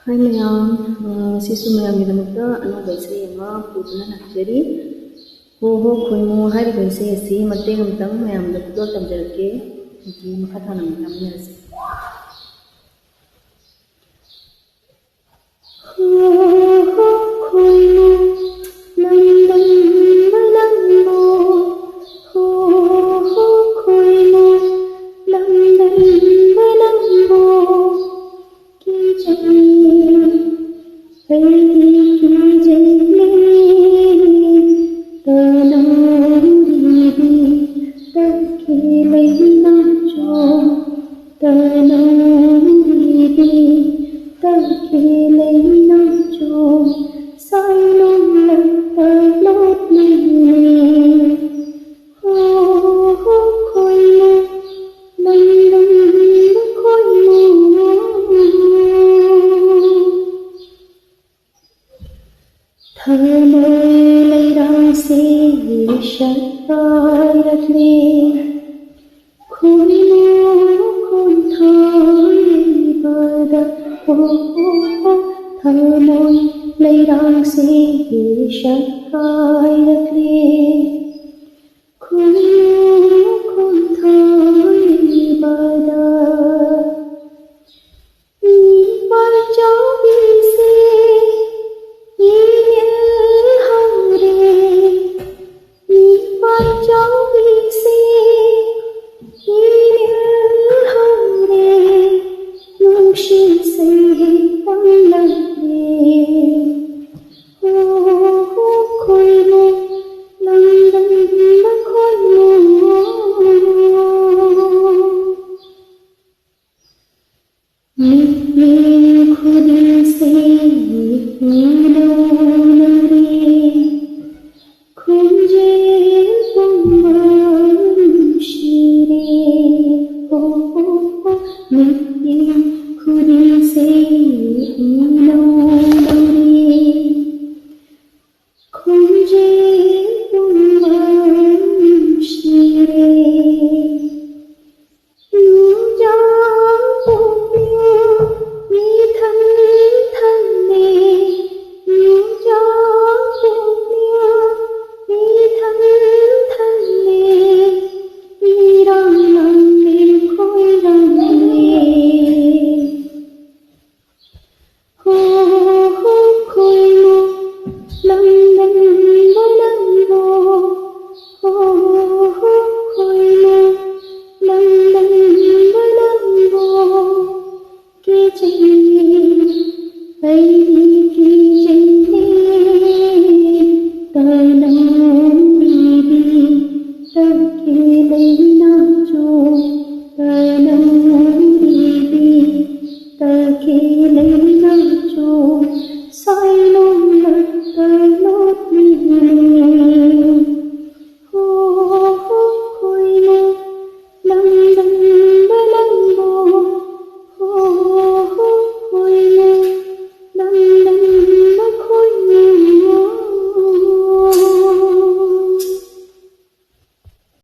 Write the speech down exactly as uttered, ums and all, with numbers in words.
ꯍꯥꯏ ꯃꯌꯥꯝ, ꯑ, ꯉꯁꯤꯁꯨ ꯃꯌꯥꯝꯒꯤꯗꯃꯛꯇ ꯑꯅꯧꯕ ꯏꯁꯩ ꯑꯃ ꯄꯨꯗꯨꯅ ꯂꯥꯛꯆꯔꯤ꯫ ꯍꯣ ꯍꯣ ꯈꯣꯏꯃꯨ ꯍꯥꯏꯔꯤꯕ ꯏꯁꯩ ꯑꯁꯤ ꯃꯇꯦꯛ ꯑꯃꯇꯪ ꯃꯌꯥꯝꯗ ꯈꯨꯗꯣꯜ ꯇꯝꯖꯔꯛꯀꯦ꯫ ꯑꯗꯨꯗꯤ ꯃꯈꯥ ꯇꯥꯅ ꯑꯃꯨꯛ ꯇꯥꯃꯤꯟꯅꯔꯁꯤ꯫ ꯍꯣ ꯍꯣ ꯈꯣꯏꯃꯨ, ꯂꯝꯗꯝꯕ ꯅꯪꯕꯨ, ꯍꯣ ꯍꯣ ꯈꯣꯏꯃꯨ, ꯂꯝꯗꯝꯕ ꯅꯪꯕꯨ, ꯀꯤꯖꯩ, ꯑꯩꯗꯤ ꯀꯤꯖꯩ, ꯇꯅꯧꯔꯤꯕꯤ ꯇꯈꯦꯜ ꯂꯩꯃꯥꯆꯧ, ꯇꯅꯧꯔꯤꯕꯤ ꯇꯈꯦꯜ ꯂꯩꯃꯥꯆꯧ, ꯁꯥꯏꯅꯣꯝ ꯂꯛꯇ ꯂꯣꯠꯂꯤꯅꯦ꯫ ꯍꯣ ꯍꯣ ꯈꯣꯏꯃꯨ, ꯂꯝꯗꯝꯕ ꯈꯣꯏꯃꯨ꯫ ꯊꯃꯣꯏ ꯂꯩꯔꯥꯡꯁꯦ ꯁꯛꯀꯥꯏꯔꯛꯂꯦ꯫ ꯈꯣꯏꯃꯨ ꯈꯣꯟꯊꯣꯏꯕꯗ, ꯑꯣ, ꯑꯣ, ꯑꯣ, ꯊꯃꯣꯏ ꯂꯩꯔꯥꯡꯁꯦ ꯁꯛꯀꯥꯏꯔꯛꯂꯦ꯫ ꯈꯣꯏꯃꯨ ꯈꯣꯟꯊꯣꯏꯕꯗ, ꯅꯤꯄꯥꯜꯆꯥꯎꯕꯤꯁꯦ ꯏꯅꯤꯜ ꯍꯧꯔꯦ, ꯅꯤꯄꯥꯜꯆꯥꯎꯕꯤꯁꯦ ꯏꯅꯤꯜ ꯍꯧꯔꯦ, ꯅꯨꯡꯁꯤ ꯁꯩꯍꯦꯛ ꯇꯝꯂꯛꯂꯦ꯫ ꯍꯣ ꯍꯣ ꯈꯣꯏꯃꯨ, ꯂꯝꯗꯝꯕ ꯈꯣꯏꯃꯨ꯫ ꯃꯤꯠꯌꯦꯡ ꯈꯨꯗꯤꯡꯁꯦ ꯏꯅꯧ ꯅꯧꯔꯦ, ꯈꯣꯟꯖꯦꯜ ꯄꯨꯝꯕ ꯅꯨꯡꯁꯤꯔꯦ꯫ ꯑꯣ, ꯑꯣ, ꯑꯣ, ꯃꯤꯠꯌꯦꯡ ꯈꯨꯗꯤꯡꯁꯦ ꯏꯅꯧ ꯅꯧꯔꯦ, ꯈꯣꯟꯖꯦꯜ ꯄꯨꯝꯕ ꯅꯨꯡꯁꯤꯔꯦ꯫ ꯅꯨꯡꯖꯥꯎ ꯄꯣꯛꯄꯤꯌꯨ, ꯃꯤꯊꯝ ꯑꯩꯗꯤ